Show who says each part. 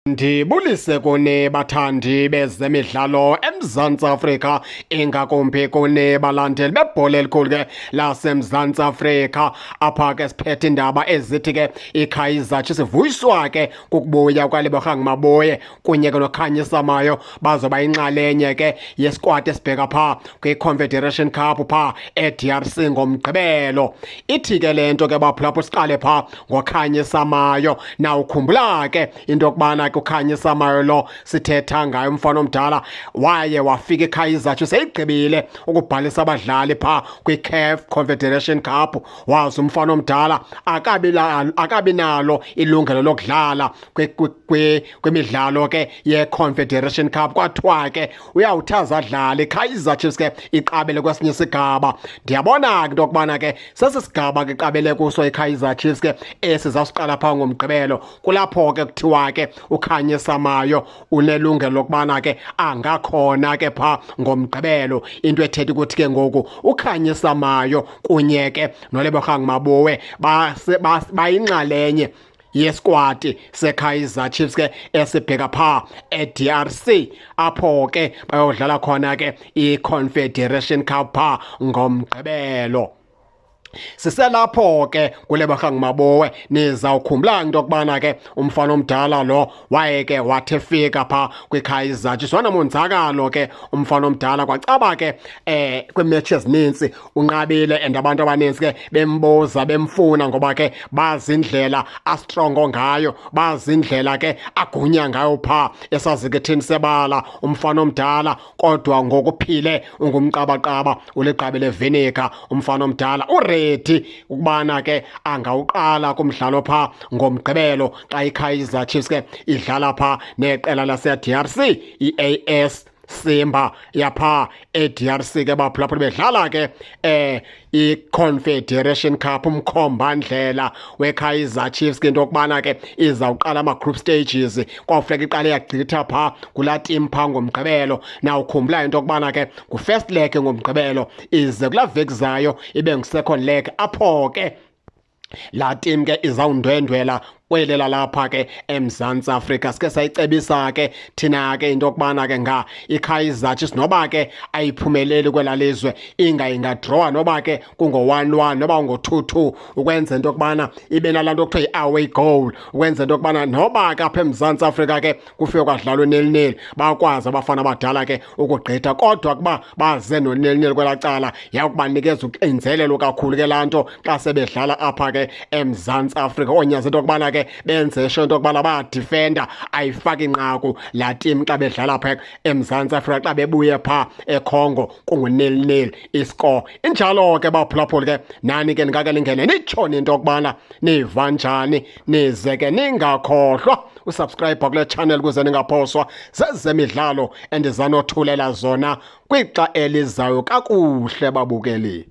Speaker 1: Ndibulise kuni bathandi bezemidlalo eMzantsi Afrika, ingakumbi kuni balandeli bebhola elikhulu ke laseMzantsi Afrika. Apha ke siphethe iindaba ezithi ke iKaizer Chiefs ivuyiswa ke kukubuya kwaLebogang Maboe kunye ke noKhanyisa Mayo, bazoba inxalenye ke yesikwati esibheka phaa kwiConfederation Cup phaa eDRC ngoMgqibelo. Ithi ke le nto ke baphulaphula, siqale phaa ngoKhanyisa Mayo. Nawukhumbula ke into yokubana ke uKhanyisa Mayo lo sithetha ngayo, umfana omdala, waye wafika iKaizer Chiefs seyigqibile ukubhalisa abadlali phaa kwiCAF Confederation Cup. Wazi umfana omdala akabi nalo ilungelo lokudlala kwimidlalo ke ye-Confederation Cup. Kwathiwa ke uyawuthi azadlala iKaizer Chiefs ke iqabele kwesinye isigaba. Ndiyabona ke into yokubana ke sesi sigaba ke iqabele kuso iKaizer Chiefs ke esizawusiqala phaa ngoMgqibelo, kulapho ke kuthiwa ke uKhanyisa Mayo unelungelo lokubana ke angakhona ke phaa ngoMgqibelo. Into ethetha ukuthi ke ngoku uKhanyisa Mayo kunye ke noLebogang Maboe bayinxalenye yesikwati seKaizer Chiefs ke esibheka phaa eDRC, apho ke bayodlala khona ke iConfederation Cup phaa ngoMgqibelo. Siselapho ke kuLebogang Maboe, nizawukhumbula into yokubana ke umfana omdala lo waye ke wathi efika phaa kwiKaizer Chiefs wanamonzakalo ke umfana omdala, kwacaba ke kwiimetshi ezininzi unqabile, and abantu abaninzi ke bembuza bemfuna, ngoba ke bazi indlela astrongo ngayo, bazi indlela ke agunya ngayo phaa esazikithini sebala umfana omdala. Kodwa ngokuphile ungumqabaqaba, uliqabe levinika umfana omdala, uready ukubana ke angawuqala kumdlalo phaa ngoMgqibelo xa iKaizer Chiefs ke idlala phaa neqela lase-DRC, i-AS Simba yapha e-DRC ke baphulaphula, bedlala ke i-Confederation Cup. Umkhombandlela we-Kaizer Chiefs ke into yokubana ke izawuqala ama-group stages, kwawufuneka iqale yagqitha phaa kulaa team phaa ngoMgqibelo. Nawukhumbula into yokubana ke ngu-first leg ngoMgqibelo, ize kulaa veki zayo ibe ngu-second leg, apho ke laa team ke izawundwendwela kwelela lapha ke eMzantsi Afrika. Sike sayicebisa ke thina ke into yokubana ke nga iKaizer Chiefs noba ke ayiphumeleli kwelaa lizwe, inga ingadrowa noba ke kungo-1-1 noba kungo-2-2, ukwenza into yokubana ibe nalaa nto kuthiwa yi-away goal, ukwenza into yokubana noba ke apha eMzantsi Afrika ke kufike kwadlalwa nil-nil, bakwazi abafana abadala ke ukugqitha. Kodwa kuba baze no-nil-nil kwelaa cala, yakubanikeza uxinzelelo kakhulu ke laa nto xa sebedlala apha ke eMzantsi Afrika. Onyaza into yokubana ke benze sure into yokubana bayadifenda, ayifaki inqaku laa team xa bedlala apha eMzantsi Afrika, xa bebuye phaa eCongo kungu-nil-nil iscore. Injalo ke baphulaphuli ke, nani ke ningake ningene nitshone into yokubana niva njani, nize ke ningakhohlwa usubscribe kule channel ukuze ningaphoswa zezemidlalo endizanothulela zona kwixa elizayo. Kakuhle babukeli.